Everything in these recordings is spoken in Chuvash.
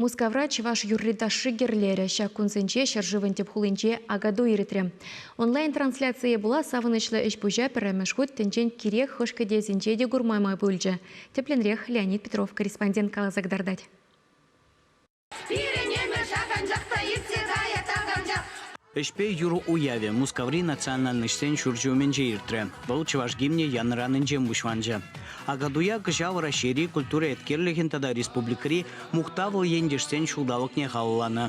Мускавра чӑваш юрри-ташши кӗрлерӗ. Ҫак кунсенче ҫӗршывӑн тӗп хулинче Акатуй иртрӗ. Онлайн-трансляцие пула савӑнӑҫлӑ ӗҫ-пуҫа пӗрремӗш хут тӗнчен кирек хӑш кӗтесӗнче те курма май пулчӗ. Тӗплӗнрех Леонид Петров корреспондент каласа кӑтартать. Пирӗн ӗмӗр ҫакӑнчах та иртсе каять таканчах. Ӗҫпе юрӑ уявӗ Мускаври национальноҫсен ҫурчӗ умӗнче иртрӗ. Вӑл чӑваш гимнӗ янӑранинчен пуҫланчӗ. Акатуя кӑҫал Раҫҫейри культура еткерлӗхӗн тата республикӑри мухтавлӑ ентешсен ҫулталӑкне халалланӑ.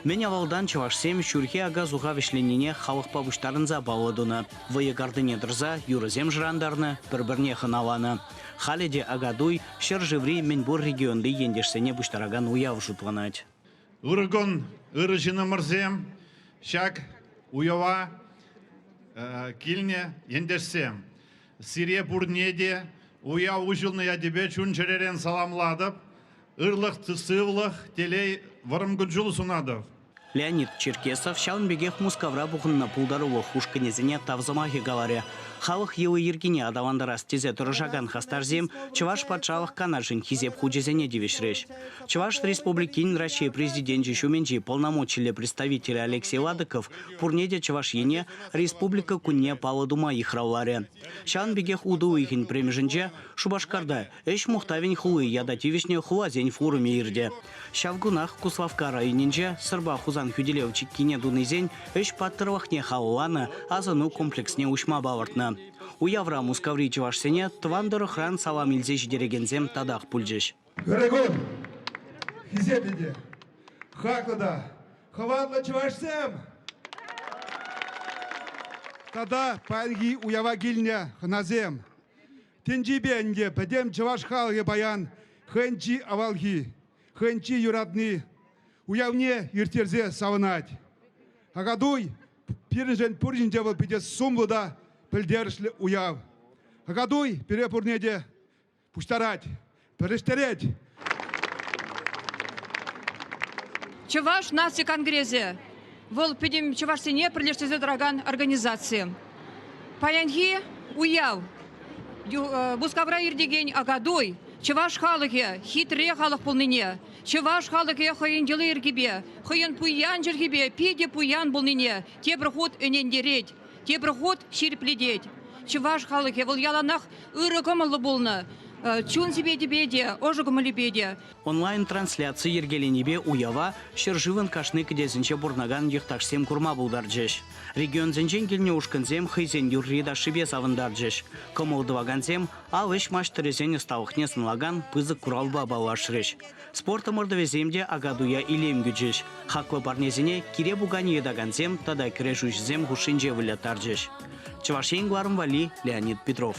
Мӗн авалтан чӑвашсем ҫурхи ака-суха вӗҫленнине халӑхпа пуҫтарӑнса паллӑ тунӑ. Вӑйӑ картине тӑрса юрӑсем шӑрантарнӑ, пӗр-пӗрне хӑналанӑ. Халӗ те Акатуй ҫӗршыври мӗнпур регионти ентешсене пуҫтаракан уяв шутланать. Ырӑ кун, ырӑ ҫыннӑмӑрсем, ҫак уява килнӗ ентешсем. Сире пурне те уяв уҫӑлнӑ ячӗпе чун-чӗререн саламлатӑп. Ырлӑх, сывлӑх, телей, вӑрӑм кун-ҫул сунатӑп. Леонид Черкесов ҫавӑн пекех Мускавра пухӑннӑ пултарулӑх ушкӑнӗсене тав сӑмахӗ каларӗ. Халӑх йӑли-йӗркине аталантарас тесе тӑрӑшакан хастарсем Чӑваш Патшалӑх Канашӗн Хисеп хучӗсене тивӗҫрӗҫ. Чӑваш Республикин Раҫҫей Президенчӗ ҫумӗнчи полномочиллӗ представителӗ Алексей Ладыков пурне те Чӑваш Ене Республика кунне паллӑ тума йыхравларӗ. Ҫавӑн пекех утӑ уйӑхӗн пӗрремӗшӗнче Шупашкарта Ӗҫ мухтавӗн хули ята тивӗҫнӗ хуласен форумӗ иртӗ. Ҫав кунах Куславкка районӗнче Сӑрпа Хусан хӳтӗлев чиккине тунисен ӗҫ паттӑрлӑхне халалланӑ асӑну комплексне уҫма палӑртнӑ. Уявра Мускаври чӑвашсене тӑван тӑрӑхран салам илсе ҫитерекенсем татах пулчӗҫ. Ырӑ кун! Хисеплӗ те, хаклӑ та хӑватлӑ чӑвашсем! Тата паянхи уява килнӗ хӑнасем! Тӗнчипе ӗнтӗ пӗтӗм чӑваш халӑхӗ паян хӑйӗн чи авалхи, хӑйӗн чи юратни уявне ирттерсе савӑнать. Акатуй пирӗншӗн пур ҫинче вӑл питӗ сумлӑ та пӗлтерӗшлӗ уяв. Акатуй пире пурне те пуҫтарать, пӗрлештерет. Чӑваш наци конгресӗ вӑл пӗтӗм чӑвашсене пӗрлештерсе тӑракан организаци. Паянхи уяв Мускавра иртекен Акатуй чӑваш халӑхӗ хитре халӑх пулнине, чӑваш халӑхӗ хӑйӗн йӑли-йӗркипе, хӑйӗн пуян чӗлхипе питӗ пуян пулнине тепӗр хут ӗнентерет, тепӗр хут ҫирӗплетет. Чӑваш халӑхӗ вӑл яланах ырӑ кӑмӑллӑ пулнӑ, чун сипетӗпе те, ӑшӑ кӑмӑлӗпе те. Онлайн-трансляци йӗркеленипе уява ҫӗршывӑн кашни кӗтесӗнче пурӑнакан йӑхташсем курма пултарчӗҫ. Регионсенчен килнӗ ушкӑнсем хӑйсен юрри-ташшипе савӑнтарчӗҫ. Кӑмӑл тӑвакансем ал ӗҫ маҫтӑрӗсен ӑсталӑхне сӑнлакан пысӑк куравпа паллашрӗҫ. Спорт ӑмӑртӑвӗсем те Акатуя илем кӳчӗҫ. Хаклӑ парнесене кире пуканӗ йӑтакансем тата кӗрешӳҫӗсем хушшинче выляттарчӗҫ. Чӑваш Ен кӑларӑм валли Леонид Петров.